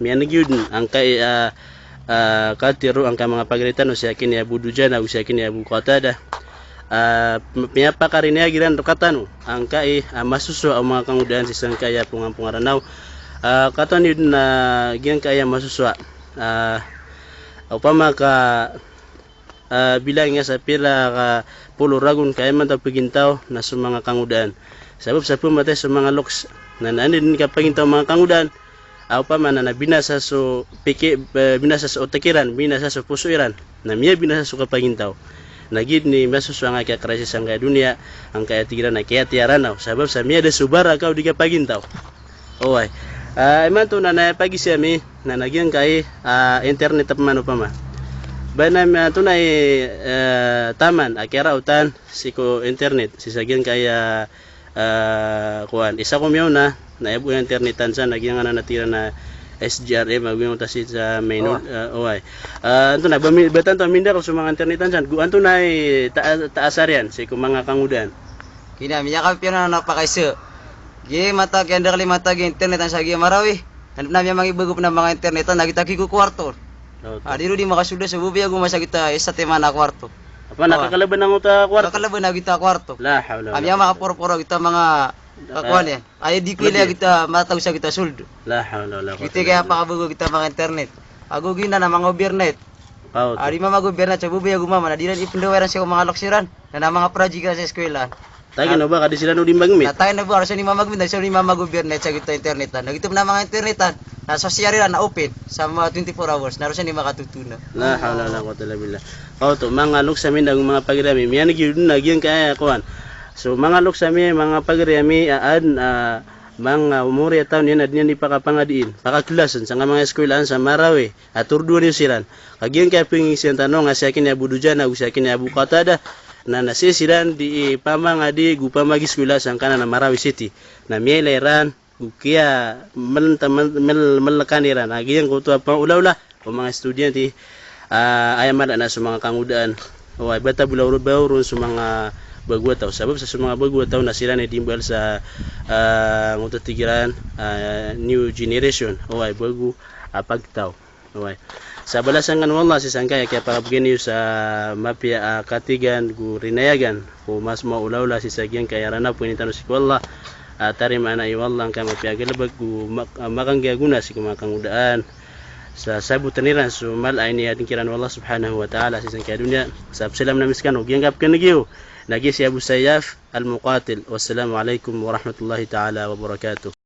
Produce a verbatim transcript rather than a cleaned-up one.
Miyaneg iyo den angkai a, a, katharo angkai a manga pagari tano, sii ki Abu Dujana, sii ki Abu Qatada. A, miyapakarinig iran rkatano angkai a masosowa o manga kangodaan sii sangkai a pongaponga Ranaw. A, katawan iyo den a giyangkai a masosowa. A, opama ka a, bilang iyan sa pira ka polo ragon ka imanto pagintaw na so manga kangodaan. Sabap sa pmatay so manga loks. Na, na anda den kapagintaw o manga kangodaan. A, opama na, na binasa so piki, e, binasa so otak iran, binasa so poso iran. Na miyabinasa so kapagintaw. Na giyoto i masosowa angkai a crisis angkai a doniya, angkai a tig iran a kiyatiyaranaw. Sabap sa miyada so baraka o di kapagintaw. Oway. A, imanto na, na pagizaan ami, na, na giyangkai a, internet a pman opama. Ba na, antonaa i, e, taman a kiyaraotan sii ko internet, sii sa giyangkai a, e, kowan. Isa ko miyaona, na aya bo internetan san, na giyangkanan a tig iran a S G R M, ago giyangkoto sii sa maino, e, oway. A, antonaa, ba mi-, ba tanto a mindakel so manga internetan san, go antonaa i ta-, taasar iyan sii ko manga kangodaan. Kina, miyakapiya na, na pakaisa. Giya matag iyan, dakel i matag iyan internetan sa giya Marawi. Na, na miyamangibagop na manga internetan, na giyoto a kikokowarto. Okay. A, di ron di makasold so bobay ago masa giyoto a isa timan a kowarto. Apa, na kakalaban angkoto a kowarto? Kakalaban a giyoto a kowarto. La hawla wala quwwata. A, miyamakaporoporo giyoto a manga Kakowan iyan. Aya di ko ilaya gita mataw sa gita sold. La hawla wala quwwata illa billah. Gita kaya pakabago gita manga internet. Ago giyanan a manga overnight. Kaoto. Ari mama go overnight sa babay ago mama na di ran ipndawa iran sii ko manga loks iran. Na, na manga project iran sa eskwelaan. Tagan o ba ka di siran o di magmit. Na tagan o ba ka di siran o di magmit, na di siran o di mama go overnight sa gita internetan. Na gita pn a manga internetan na so C R iran na open sa manga twenty-four hours. Na roo siran di makatotona. La hawla wala quwwata illa billah. Kaoto, manga loks ami ago manga pagari ami. Miyaneg iyo dn a giyangkaya kowan. So, manga loks ami, manga pagari ami, a, adn a manga omori a taw niyan a di niyan di pakapangadiin, pakaklasan sangka manga eskwelaan sa Marawi a tordoan iyo siran. Ka giyangkaya pngisiyan tano nga si Akin Abu Dujana ago si Akin Abu Qatada, na, na sii siran di, eh, pamangadi ago pamagiskwela sangkanan a Marawi City. Na miyailay ran, go kiya mel-, mel-, mel-, melekan iran a giyangkoto a pangolaola o manga estudyante, ah, aya maana na so manga kangodaan. Oway, ba ta bolaw ron, ba ron so manga bago a taw. Sabap sa so manga bago a taw na siran i di mbal sa, ah, ngoto tig iran, ah, new generation. Oway, bago a pagtaw. Oway. Sa balasan kano o Allah sii sangkaya kiyapakabgan iyo sa mapiya a katigan go rinayagan ko mas maolaola sii sa giyangkaya ranap o inintano sii ko Allah. A tarimaan iyo Allah angkaya mapiya a galbk go mak-, a makanggiya gona sii ko manga kangodaan. Sa sabotn iran so mala a iniyadn kiran o Allah subhanahu wa ta'ala sii sangkaya doniya. Sa pzalamn ami skano giyangkaya pkhan'g iyo na giya si Abu Sayyaf Al-Muqatil. Wassalamu alaikum warahmatullahi ta'ala wabarakatuh.